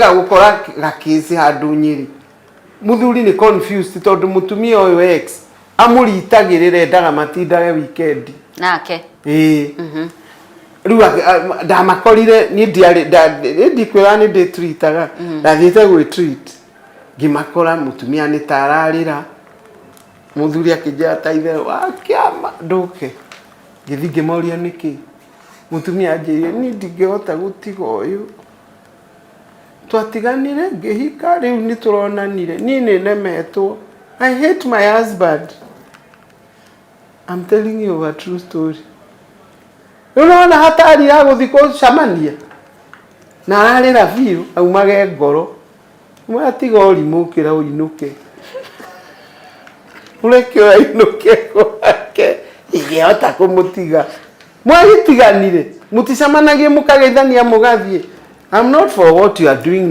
Gũkora gakĩci handũ Nyĩrĩ, mũthuri nĩ confused tondũ mũtumia ũyũ ex amũritagĩrĩra, endaga matindage weekend nake. Ĩĩ, rĩu ndamakorire niĩ ndiarĩ niĩ ndikwĩra nĩ ndĩtreataga, ndathiĩte gwĩ treat, ngĩmakora mũtumia nĩ ta ararĩra. Mũthuri akĩnjĩra ta ithe wa kĩama ndũke. Ngĩthiĩ ngĩmoria nĩkĩ. Mũtumia anjĩrire, "Niĩ ndingĩhota gũtiga ũyũ, twatiganire ngĩhika, rĩu nĩ tũronanire, niĩ nĩ nemetwo. I hate my husband." I'm telling you a true story. Rĩu nona hatari ya gũthiĩ gũcemania na ararĩra biũ, aumage ngoro, mwatiga ũrimũ, ũkĩra ũinũke, ũreke ũyũ ainũke gwake. Ingĩhota kũmũtiga? Mwagĩtiganire, mũticemanagie, mũkageithania, mũgathiĩ. I'm not for what you are doing.